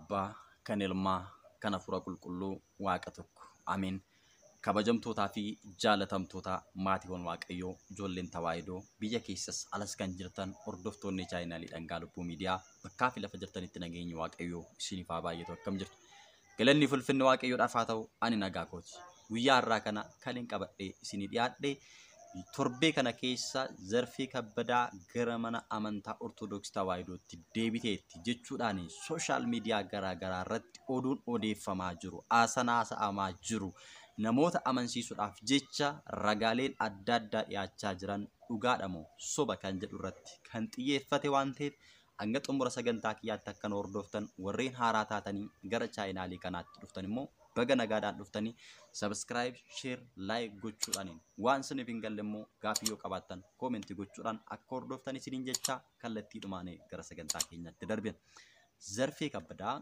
Abbaa, kan Ilmaa, kan Hafuura Qulqulluu, Waaqa tokko. Ameen. Kabajamtootaa fi jaalatamtoota maatiiwwan Waaqayyoo, ijoolleen Tawaahidoo, biyya keessas alas kan jirtan hordoftoonni chaayinaalii Dhangaa Lubbuu Miidiyaa, bakkaa fi lafa jirtanitti nageenyi Waaqayyoo isiniif haa baay'atu. Akkam jirtu? Galanni fulfinni Waaqayyoodhaaf haa ta'u, ani nagaa kooti. Guyyaa har'aa kana kan hin qabadhee isinii dhiyaadhe torbee kana keessa Zarfee Kabbadaa gara mana amantaa Ortodoksii Tawaahidootti deebiteetti jechuudhaan sooshaal miidiyaa garaa garaa irratti oduun odeeffamaa jiru, haasaan haasa'amaa jiru, namoota amansiisuudhaaf jecha ragaaleen adda addaa dhiyaachaa jiran dhugaadha moo soba kan jedhu irratti kan xiyyeeffate waan ta'eef hanga xumura sagantaa kiyyaatti akka nu hordoftan, warreen haaraa taatanii gara chaayinaalii kanaatti dhuftan immoo baga nagaadhaan dhuftanii subscribe, share, like gochuudhaan waan isiniif hin galle immoo gaafii yoo qabaattan koomentii gochuudhaan akka hordoftan isiniin jecha kallattii dhumaanee gara sagantaa keenyaatti darbina. Zarfee Kabbadaa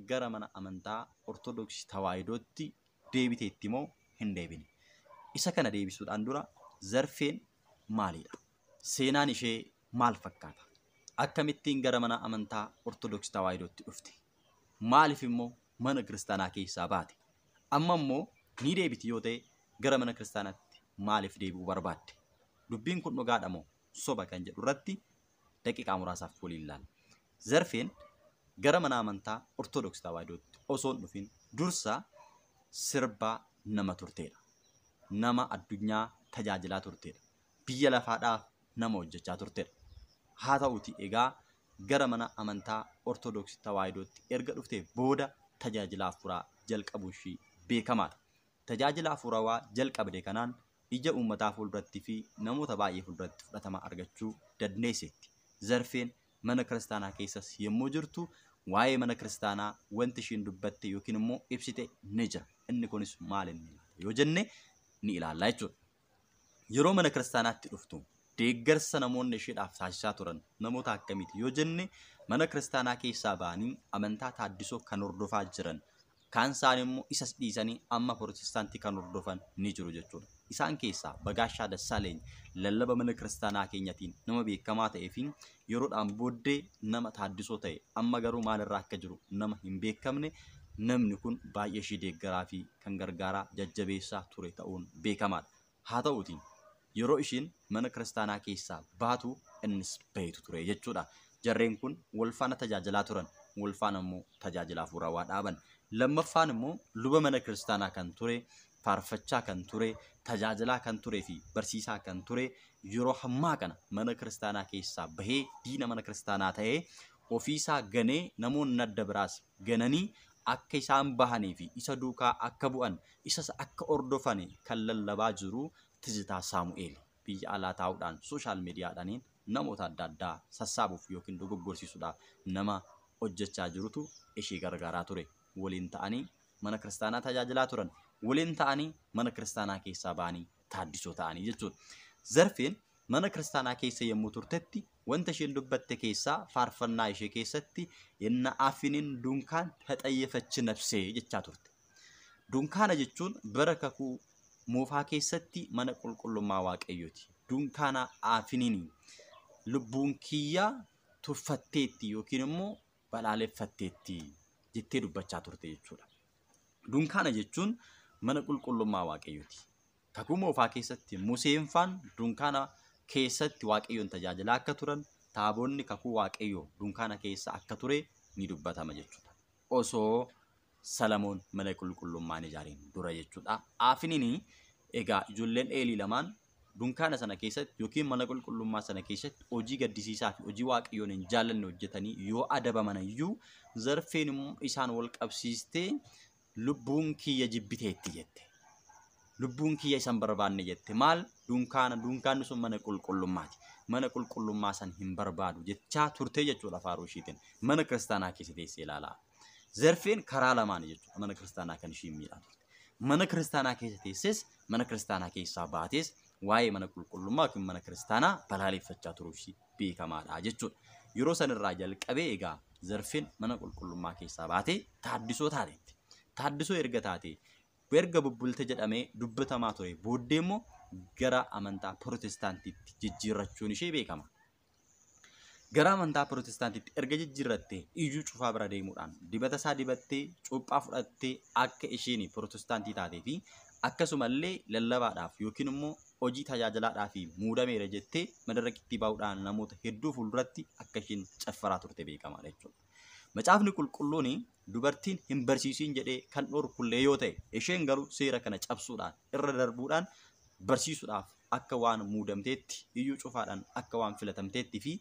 gara mana amantaa Ortodoksii Tawaahidootti deebiteetti moo hin deebine? Isa kana deebisuudhaan dura Zarfeen maalidha? Seenaan ishee maal fakkaata? Akkamittiin gara mana amantaa Ortodoksii Tawaahidootti dhufte? Maaliif immoo mana kiristaanaa keessaa baate? Amma immoo ni deebiti yoo ta'e gara mana kiristaanaatti maaliif deebi'uu barbaadde? Dubbiin kun dhugaadha moo soba kan jedhu irratti daqiiqaa muraasaaf waliin ilaalla. Zarfeen gara mana amantaa Ortodoksii Tawaahidootti osoo hin dhufin dursa sirbaa nama turteedha. Nama addunyaa tajaajilaa turteedha. Biyya lafaadhaaf nama hojjechaa turteedha. Haa ta'uti egaa gara mana amantaa Ortodoksii Tawaahidootti erga dhuftee booda tajaajila hafuuraa jalqabuu ishii beekamaadha. Tajaajila hafuurawaa jalqabde kanaan ija uummataa fuulduratti fi namoota baay'ee fuulduratti fudhatama argachuu dandeesseetti. Zarfeen mana kiristaanaa keessas yommuu jirtu waa'ee mana kiristaanaa wanti ishiin dubbatte yookiin immoo ibsite ni jira. Inni kunis maal inni yoo jenne ni ilaalla jechuudha. Yeroo mana kiristaanaatti dhuftu deeggarsa namoonni isheedhaaf taasisaa turan namoota akkamiiti yoo jenne mana kiristaanaa keessaa ba'anii amantaa taaddisoo kan hordofaa jiran kaan isaan immoo isas dhiisanii amma pirootestaantii kan hordofan ni jiru jechuudha. Isaan keessaa Bagaashaa Dassaaleeny lallaba mana kiristaanaa keenyatiin nama beekamaa ta'ee fi yeroodhaan booddee nama taaddisoo ta'e amma garuu maalirraa akka jiru nama hin beekamne namni kun baay'ee ishee deeggaraa fi kan gargaaraa jajjabeessaa ture ta'uun beekamaadha. Haa ta'uutiin yeroo ishiin mana kiristaanaa keessaa baatu innis baheetu ture jechuudha. Jarreen kun wal faana tajaajilaa turan, wal faana immoo tajaajila hafuurawaa dhaaban. Lammaffaan immoo luba mana kiristaanaa kan ture, faarfachaa kan ture, tajaajilaa kan turee fi barsiisaa kan ture yeroo hammaa kana mana kiristaanaa keessaa bahee diina mana kiristaanaa ta'ee ofiisaa ganee namoonni adda biraas gananii akka isaan bahanii fi isa duukaa akka bu'an isas akka hordofan kan lallabaa jiru Tizitaa Saamu'eel biyya alaa taa'uudhaan sooshaal miidiyaadhaan namoota adda addaa sassaabuuf yookiin dogoggorsiisuudhaaf nama hojjechaa jirutu ishee gargaaraa ture. Waliin ta'anii mana kiristaanaa tajaajilaa turan. Waliin ta'anii mana kiristaanaa keessaa ba'anii taaddisoo ta'anii jechuudha. Zarfeen mana kiristaanaa keessa yommuu turtetti wanta isheen dubbatte keessaa faarfannaa ishee keessatti yenna afiniin dunkaan taxayyefachi nafsee jechaa turte. Dunkaana jechuun bara kakuu moofaa keessatti mana qulqullummaa Waaqayyooti. Dunkaana afiniin lubbuun kiyya tuffatteetti yookiin immoo balaaleffatteetti jettee dubbachaa turte jechuudha. Dunkaana jechuun mana qulqullummaa Waaqayyooti. Kakuu moofaa keessatti Museen faan dunkaana keessatti Waaqayyoon tajaajilaa akka turan, taabonni kakuu Waaqayyoo dunkaana keessa akka ture ni dubbatama jechuudha. Osoo Salamoon mana qulqullummaa hin ijaarin dura jechuudha. Afiniin egaa ijoolleen Eelii lamaan dunkaana sana keessatti yookiin mana qulqullummaa sana keessatti hojii gaddisiisaa fi hojii Waaqayyoon hin jaallanne hojjetanii yoo adabaman iyyuu Zarfeen immoo isaan wal qabsiistee lubbuun kiyya jibbiteetti jette. Lubbuun kiyya isan barbaanne jette. Maal dunkaana dunkaanni sun mana qulqullummaati. Mana qulqullummaa san hin barbaadu jechaa turte jechuudha faaruu ishiitiin. Mana kiristaanaa keessa teessee ilaalaa. Zarfeen karaa lamaan jechuudha mana kiristaanaa kan ishiin miidhaa turte. Mana kiristaanaa keessa teesses mana kiristaanaa keessaa baates waa'ee mana qulqullummaa yookiin mana kiristaanaa balaaleffachaa turuu ishii beekamaadha jechuudha. Yeroo sanirraa jalqabee egaa Zarfeen mana qulqullummaa keessaa baatee taaddisoo taateetti. Taaddisoo erga taatee erga bubbulte jedhamee dubbatamaa ture booddee immoo gara amantaa pirootestaantiitti jijjiirrachuun ishee beekama. Gara amantaa Pirootestaantiitti erga jijjiirrattee Iyyuu Cufaa bira deemuudhaan dibata isaa dibattee cuuphaa fudhattee akka isheen Pirootestaantii taatee fi akkasumallee lallabaadhaaf yookiin immoo hojii tajaajilaadhaaf muudameera jettee madarakitti bahuudhaan namoota hedduu fuulduratti akka isheen caffaraa turte beekamaadha jechuudha. Macaafni qulqulluun dubartiin hin barsiisiin jedhee kan dhorkullee yoo ta'e isheen garuu seera kana cabsuudhaan irra darbuudhaan barsiisuudhaaf akka waan muudamteetti Iyyuu Cufaadhaan akka waan filatamteetti fi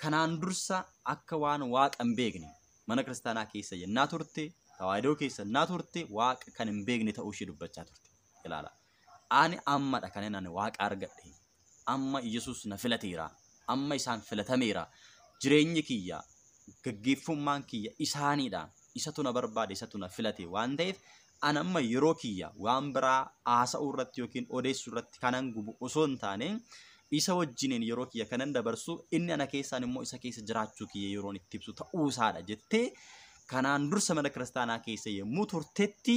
kanaan dursa akka waan waaqa hin beekne mana kiristaanaa keessa yennaa turte, tawaahidoo keessa yennaa turte waaqa kan hin beekne ta'uu ishee dubbachaa turte. Ilaala. Ani ammadha kan ani waaqa argadhe. Amma Yesuus na filateera. Amma isaan filatameera. Jireenyi kiyya, gaggeeffummaan kiyya isaaniidha. Isatu na barbaade, isatu na filate waan ta'eef ani amma yeroo kiyya waan biraa haasa'uu irratti yookiin odeessuu irratti kanan gubu osoo hin taane isa wajjiniin yeroo kiyya kanan dabarsu inni ana keessaan immoo isa keessa jiraachuu kiyya yeroon itti ibsu ta'uu isaadha jettee kanaan dursa mana kiristaanaa keessa yommuu turtetti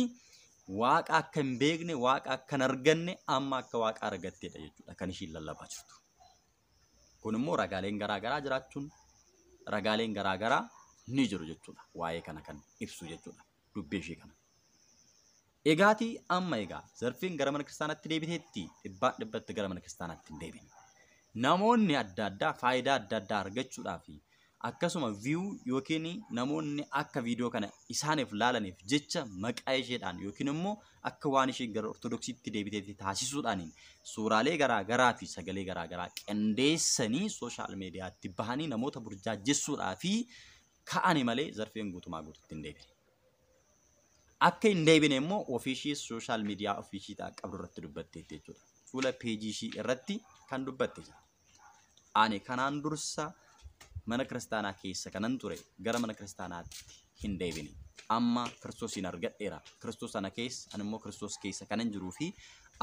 waaqa akka hin beekne, waaqa akka hin arganne amma akka waaqa argatteedha jechuudha kan ishiin lallabaa jirtu. Kun immoo ragaaleen garaagaraa jiraachuun ragaaleen garaagaraa ni jiru jechuudha. Waa'ee kana kan ibsu jechuudha dubbii ishee kana. Egaatii amma egaa Zarfiin gara mana kiristaanaatti deebiteetti 100% gara mana kiristaanaatti hin deebine. Namoonni adda addaa faayidaa adda addaa argachuudhaaf akkasuma view yookiin namoonni akka viidiyoo kana isaaniif laalaniif jecha maqaa isheedhaan yookiin immoo akka waan isheen gara Ortodoksiitti deebiteetti taasisuudhaan suuraalee garaagaraa fi sagalee garaagaraa qindeessanii sooshaal miidiyaatti bahanii namoota burjaajessuudhaa fi ka'ani malee Zarfeen guutumaa guututti hin deebine. Akka hin deebine immoo ofiishii sooshaal miidiyaa ofiishii qabdu irratti dubbatteetti jechuudha. Fuula peejii ishii irratti kan dubbatte jira. Ani kanaan dursa mana kiristaanaa keessa kanan ture gara mana kiristaanaatti hin deebine. Amma Kiristoosiin argadheera. Kiristoos ana keessa, ani immoo Kiristoos keessa kanan jiruu fi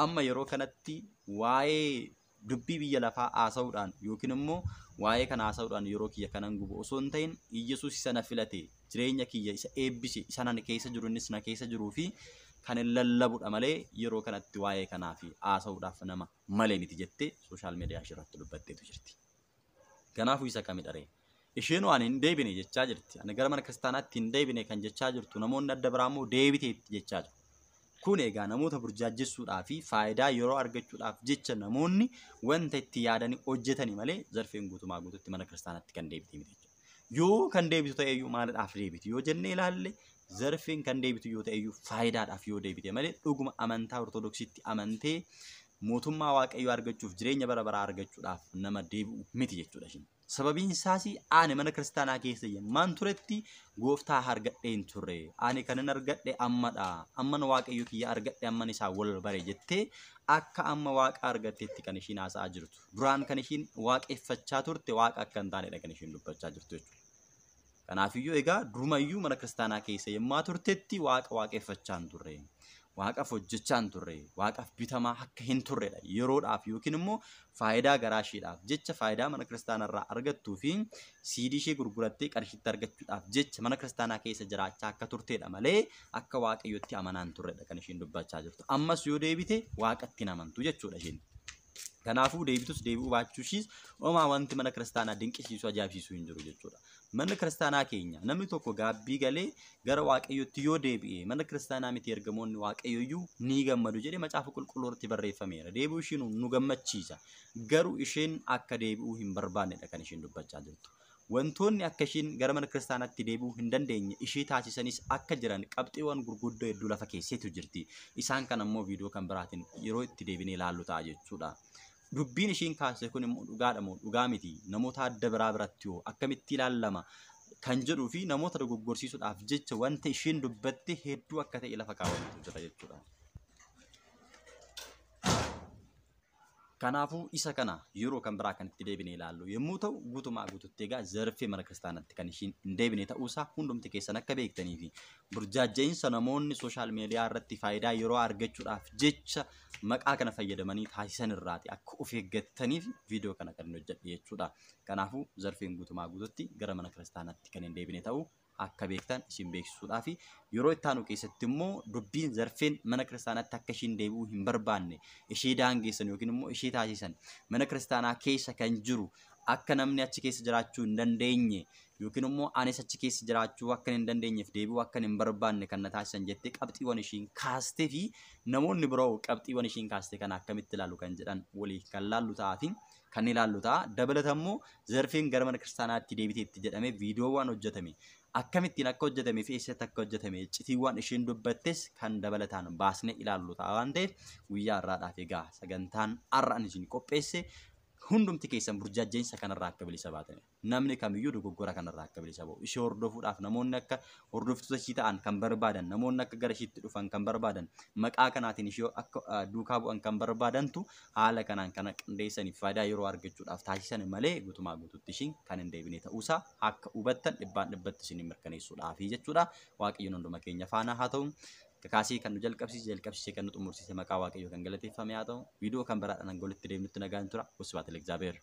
amma yeroo kanatti waa'ee dubbii biyya lafaa haasa'uudhaan yookiin immoo waa'ee kana haasa'uudhaan yeroo kiyya kanan gubu osoo hin ta'in Iyyasuus isa na filate, jireenya kiyya isa eebbise, isa na keessa jiru innis na keessa jiruu fi kan hin lallabudha malee yeroo kanatti waa'ee kanaa fi haasa'uudhaaf nama malee miti jettee sooshaal miidiyaa ishee irratti dubbatteetu jirti. Kanaafuu isa kamidha ree? Isheen waan hin deebine jechaa jirti. Ani gara mana kiristaanaatti hin deebine kan jechaa jirtu namoonni adda biraa immoo deebiteetti jechaa jiru. Kun egaa namoota burjaajessuudhaa fi faayidaa yeroo argachuudhaaf jecha namoonni wanta itti yaadanii hojjetanii malee Zarfeen guutumaa guututti mana kiristaanaatti kan deebite miti jechuudha. Yoo kan deebitu ta'eyyuu maalidhaaf deebiti yoo jennee ilaalle Zarfeen kan deebitu yoo ta'eyyuu faayidaadhaaf yoo deebite malee dhuguma amantaa Ortodoksiitti amantee mootummaa Waaqayyoo argachuuf jireenya bara baraa argachuudhaaf nama deebi'u miti jechuudha ishiin. Sababiin isaas ani mana kiristaanaa keessa yemmaan turetti gooftaa argadhee hin turre. Ani kanan argadhe ammadha. Amman Waaqayyo kiyya argadhe amman isaa wal bare jettee akka amma waaqa argatteetti kan ishiin haasa'aa jirtu. Duraan kan ishiin waaqeffachaa turte waaqa akka hin taanedha kan ishiin dubbachaa jirtu jechuudha. Kanaafiyyuu egaa durumayyuu mana kiristaanaa keessa yemmaa turtetti waaqa waaqeffachaa hin turre. Waaqaaf hojjechaa hin turre. Waaqaaf bitamaa akka hin turredha. Yeroodhaaf yookiin immoo faayidaa garaa isheedhaaf jecha faayidaa mana kiristaanarraa argattuu fi siidii ishee gurgurattee qarshiitti argachuudhaaf jecha mana kiristaanaa keessa jiraachaa akka turtedha malee akka waaqayyotti amanaa hin turredha kan isheen dubbachaa jirtu. Ammas yoo deebite waaqatti hin amantu jechuudha isheen. Kanaafuu deebitus deebi'uu baachuu ishiis homaa wanti mana kiristaanaa dinqisiisu ajaa'ibsiisu hin jiru jechuudha. Manni kiristaanaa keenya namni tokko gaabbii galee gara waaqayyotti yoo deebi'e mana kiristaanaa miti ergamoonni waaqayyoyyuu ni gammadu jedhee macaafa qulqulluu irratti barreeffameera. Deebi'uu ishiin nu gammachiisa. Garuu isheen akka deebi'uu hin barbaannedha kan isheen dubbachaa jirtu. Wantoonni akka isheen gara mana kiristaanaatti deebi'uu hin dandeenye ishee taasisanis akka jiran qabxiiwwan gurguddoo hedduu lafa keesseetu jirti. Isaan kan ammoo viidiyoo kan biraatiin yeroo itti deebinee ilaallu ta'a jechuudha. Dubbiin ishiin kaase kun immoo dhugaadha moo dhugaa miti namoota adda biraa biratti hoo akkamitti ilaallama kan jedhuu fi namoota dogoggorsiisuudhaaf jecha wanta ishiin dubbatte hedduu akka ta'e lafa kaawwametu jira jechuudha. Kanaafuu isa kana yeroo kan biraa kan itti deebinee ilaallu yommuu ta'u guutumaa guututti egaa Zarfee mana kiristaanaatti kan ishiin hin deebine ta'uusaa hundumti keessan akka beektanii fi burjaajja'iinsa namoonni sooshaal miidiyaa irratti faayidaa yeroo argachuudhaaf jecha maqaa kana fayyadamanii taasisan irraati akka of eeggattaniif viidiyoo kana kan hojjedhe jechuudha. Kanaafuu Zarfeen guutumaa guututti gara mana kiristaanaatti kan hin deebine ta'uu akka beektan isin beeksisuudhaa fi yeroo itti aanu keessatti immoo dubbiin Zarfeen mana kiristaanaatti akka ishiin deebi'uu hin barbaanne ishee daangeessan yookiin immoo ishee taasisan mana kiristaanaa keessa kan jiru Akka namni achi keessa jiraachuu hin dandeenye yookiin immoo anis achi keessa jiraachuu akka hin dandeenyeef deebi'uu akka hin barbaanne kan na taasisan jettee qabxiiwwan ishiin kaastee fi namoonni biroo qabxiiwwan ishiin kaaste kana akkamitti ilaalu kan jedhan walii kan laallu ta'aa fi kan ilaallu ta'a. Dabalata immoo Zarfeen gara mana kiristaanaatti deebiteetti jedhamee viidiyoowwan hojjetame akkamittiin akka hojjetamee fi eessatti akka hojjetame iccitiiwwan isheen dubbattes kan dabalataan baasnee ilaallu ta'a waan ta'eef guyyaa har'aadhaaf egaa sagantaan har'a ani isin qopheesse hundumti keessan burjaajjeensa kanarraa akka bilisa baatan, namni kamiyyuu dogoggora kanarraa akka bilisa ba'u, ishee hordofuudhaaf namoonni akka hordoftoota ishii ta'an kan barbaadan, namoonni akka gara ishiitti dhufan kan barbaadan, maqaa kanaatiin ishee akka duukaa bu'an kan barbaadantu haala kanaan kana qindeessaniif faayidaa yeroo argachuudhaaf taasisan malee guutumaa guutuutti ishiin kan hin deebine ta'uusaa akka hubattan dhibbaan dhibbatti isin mirkaneessuudhaafi jechuudha. Waaqayyoon hunduma keenya faana haa ta'u. Kakaasee kan nu jalqabsiise, jalqabsiisee kan nu xumursiise maqaa Waaqayyoo kan galateeffame haa ta'u. Viidiyoo kan biraadhaan hanga walitti deemnutti nagaan tura. Wasbaat Egzaabeer.